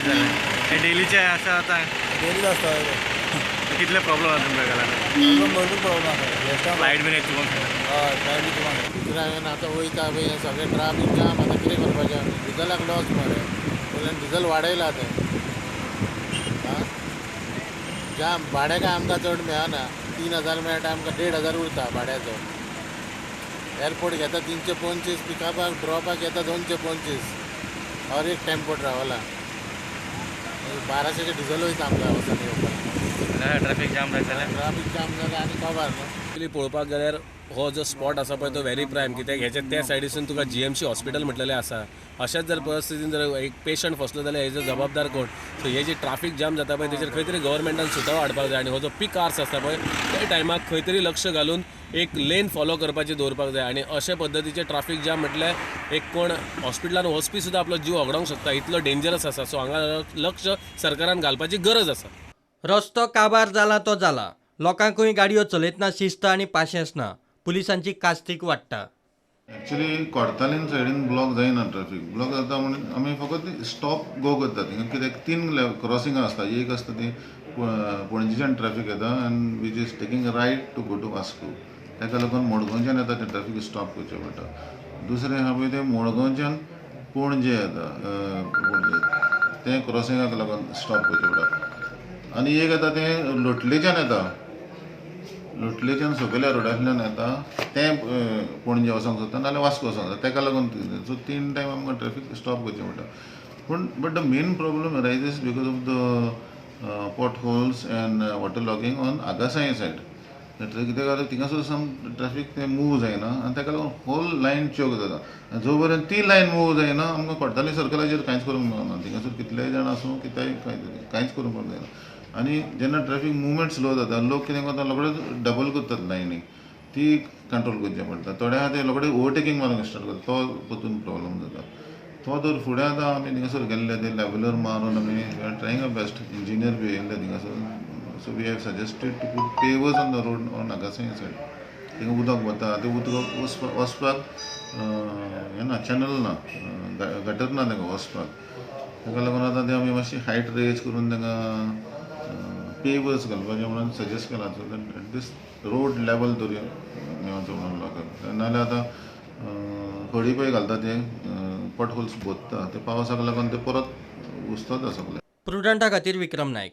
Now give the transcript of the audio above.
हे डेलीचे आसा आतां? डेलीच आसता. कितले प्रॉब्लम आसा तुमकां घाला? प्रॉब्लम, भरपूर प्रॉब्लम आसा. लायट बीन येता तुमकां? हय, लायट बी तुमकां. दुसरें हांवें आतां वयता पळय, सगळें ट्राफीक जाम. आतां कितें करपाचें आमी? डिजलाक लॉस मरे. वयल्यान डिजल वाडयला आतां. आं, जाम. भाडें काय आमकां चड मेळना. 3000 मेळटा आमकां, 1500 उरता भाड्याचो. एअरपोर्ट घेता 325, पिकअपाक ड्रॉपाक घेता 225 और एक टेम्पो ट्रॅव्हलाक. 1200चें डिझल वयता आमकां वचून येवपाक. ट्रॅफिक जाम जालें. ट्राफीक जाम जालें आनी कबार न्हू. एक्चुअली पळोवपाक गेल्यार हो जो स्पॉट आसा पळय, तो व्हेरी प्रायम. कित्याक हेच्या त्या सायडीसून तुका जीएमसी हॉस्पिटल म्हटलेलें आसा. अशाच जर परिस्थितीन जर एक पेशंट फसलो जाल्यार हेजो जबाबदार कोण? सो हे जी ट्राफीक जाम जाता पळय, तेजेर खंय तरी गव्हर्मेंटान सुटावो हाडपाक जाय आनी हो जो पीक आवर्स आसता पळय, त्या टायमाक खंय तरी लक्ष घालून एक लेन फॉलो करपाची दवरपाक जाय. आनी अशे पद्दतीचे ट्राफीक जाम म्हटल्यार एक कोण हॉस्पिटलान वचपी सुद्दां आपलो जीव होगडावंक शकता, इतलो डेंजरस आसा. सो हांगा लक्ष सरकारान घालपाची गरज आसा. रस्तो काबार जाला तो जाला, लोकांकूय गाडयो चलयतना शिस्त आनी पाशेंस ना. पुलिसांची कास्तीक वाडटा. एक्चुली कोर्तालीम सायडीन ब्लॉक जायना. ट्रॅफिक ब्लॉक जाता म्हणून आमी फकत स्टॉप गो करतात थिंगा. कित्याक तीन क्रॉसिंगां आसता. एक आसता ती पणजेच्यान ट्रॅफिक येता and which is taking right to go to Vasco. ताका लागून मडगांवच्यान येता तें ट्रॅफिक स्टॉप करचें पडटा. दुसरें आहा पळय, तें मडगांवच्यान पणजे येता, पणजे तें क्रॉसिंगाक लागून स्टॉप करचें पडटा. आनी एक येता तें लोटलेच्यान येता, लोटलेच्यान सकयल्या रोडांतल्यान येता तें पणजे वचोंक सोदता नाल्यार वास्को वचोंक सोदता. ताका लागून सो तीन टायम आमकां ट्रॅफिक स्टॉप करचें पडटा. पूण but the main problem arises because of the pot holes and water logging on Agassaim side. कित्याक जाल्यार थिंगासर सम ट्रॅफिक तें मूव जायना आनी ताका लागून होल लायन चोक जाता. जो पर्यंत ती लायन मूव जायना, आमकां कोर्ताली सर्कलाचेर कांयच करूंक मेळना. थिंगासर कितलेय जाण आसूं, कितेंय, कांयच करूंक जायना. आनी जेन्ना ट्रॅफिक मुवमेंट स्लो जाता, लोक कितें करता, रोखडेच डबल करतात लायनी. ती कंट्रोल करचें पडटा. थोडे आहा ते रोखडे ओवरटेकींग मारूंक स्टार्ट करता, तो परतून प्रॉब्लम जाता. तो तर फुडें आतां आमी थिंगासर गेल्ले, ते लेवलर मारून आमी ट्रायंग our best. Engineer बी येयल्ले थिंगासर. So we have suggested to put pavers on the road on Agassaim side. थिंगा उदक वता, तें उदक वचपाक हें ना, चॅनल ना, गटर ना तांकां वचपाक. ताका लागून आतां तें आमी मातशी हायट रेज करून तांकां पेवर्स घालपाचें म्हणून सजेस्ट केलां, so that at least road level तरी मेळचो म्हणून लोकांक. नाल्यार आतां खडी पळय घालता, ते पॉट होल्स बोधता, ते पावसाक लागून ते परत उस्तता सगळे. प्रुडंटा खातीर विक्रम नायक.